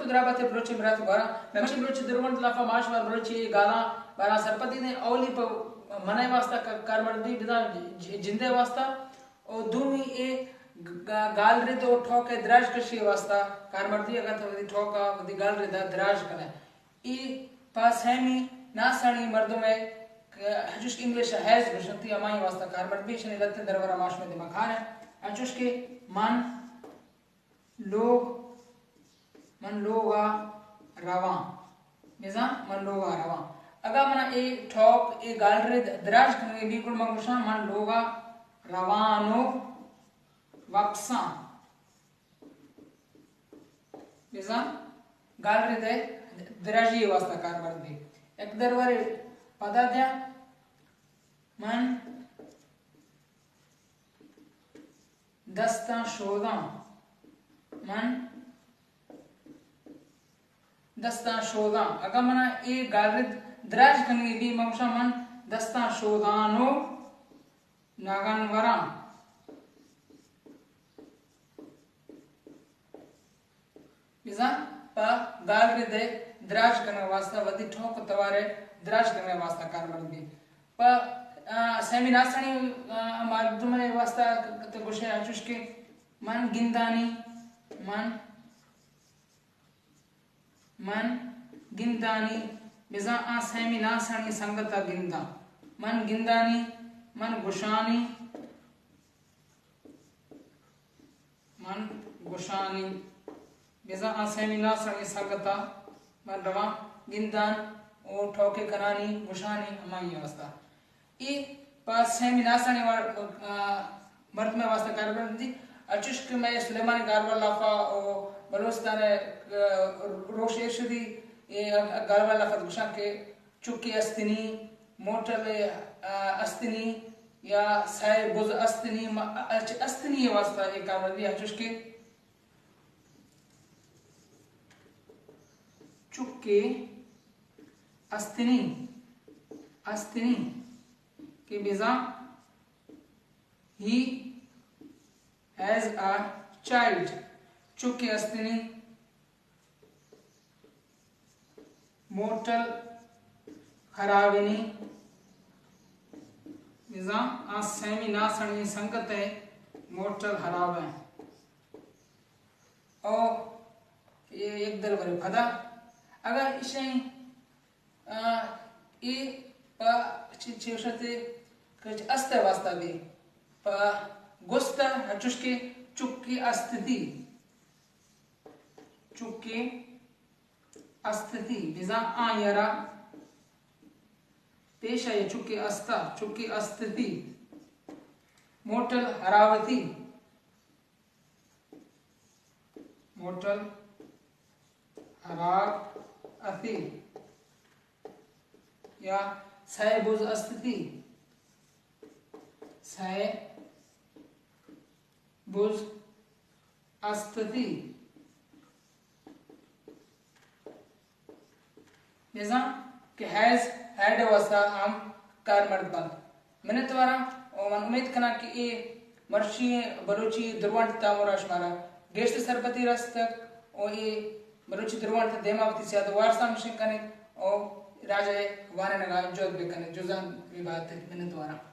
درابت بلوچی برات گوارا، مئے مرچی بلوچی درونت لافا ماش وار بلوچی گالاں بارا سرپدی دیں۔ اولی پہ منئے واسطہ ک-، کارمرد بی بزاں ج-، جندئے واسطہ، او دومی اے گ-، گالرد او ٹھوک ءِ دراج کشی ءِ واسطہ کارمرد بی، اگاں تو وتی ٹھوک ءَ وتی گالرد ءَ دراج کنئے۔ اے پہ سیمی ناسانی مردم ءَ ک-، ہنچوش کہ انگلش ءَ ہیز گوشنتی، ہمائی واسطہ کارمرد بی، اشانی لہتیں درور ءَ ما شمئے دیما کاریں۔ ہنچوش کہ من لوگ، من لوگ ءَ رواں۔ بزاں من لوگ ءَ رواں۔ اگاں من اے ٹھوک، اے گالرد دراج کنگی بی، گڑا من گوشاں من لوگ ءَ روان و وپساں۔ بزاں گالرد ءِ دراجی ءِ واسطہ کارمرد بی۔ یک درورے پدا دیاں، من دستاں شوداں۔ من دستاں شوداں۔ اگاں من اے گالرد دراج کنگی بی، من گوشاں من دستاں شودان و نگن وراں۔ بزاں پہ گالرد ءِ دراج کنگ ءِ واسطہ، وتی ٹھوک ءُ توار ءِ دراج کنگ ءِ واسطہ کارمرد بی۔ پہ، آ، سیمی ناسانی، آ، مردم ءِ واسطہ تو گوشئے، انچوش کہ من گندانی، من، من گندانی، بزاں آ سیمی ناسانی سنگت ءَ گنداں۔ من گندانی، من گوشانی، من گوشانی، بزاں آ سیمی ناسانی سنگت ءَ من رواں گندان او ٹھوکے کنانی، گوشانی، ہمائی واسطہ۔ اے پہ سیمی ناسانی وا-، آ، مردم ءِ واسطہ کارمرد بی۔ انچوش کہ مئے سلیمانی گالوار لافا او بلوچستان ءِ، آ، روش ایرشدی، اے گالوار لافا گوشاں کہ چکے استنی، موٹل، آ، استنی یا سئے بز استنی، ما-، اچ استنی ءِ واسطہ اے کارمرد بی، انچوش کہ چکے استنی، استنی کہ بزاں he has a child، چکے استنی، موٹل ہراوینی، بزاں آ سیمی ناسانی سنگت ءِ موٹل ہراویں۔ او اے یک درورے پدا اگاں اشیں، آ، اے پہ چ-، چوشتے کہ است ءِ واسطہ بی، پہ گوست ءَ، انچوش کہ چکے استتی، چکے استتی، بزاں آئی ءَ را پیش ءَ چکے استا، چکے استتی، موٹل ہراوتی، موٹل ہراب اتی یا سئے بز استتی، سئے بز استتی۔ بزاں کہ ہیز، ہیڈ ءِ واسطہ ہم کارمرد بنت۔ منتواراں و من امیت کناں کہ اے مرچی بلوچی درونت تامر ءَ شمارا گیشتر سرپدی رستگ و اے بلوچی درونت دیما وتی سیاد و وارساں مشن کنیت و راج ءِ وانینگ ءَ جہد بکنیت۔ جزاں بات، منتواراں۔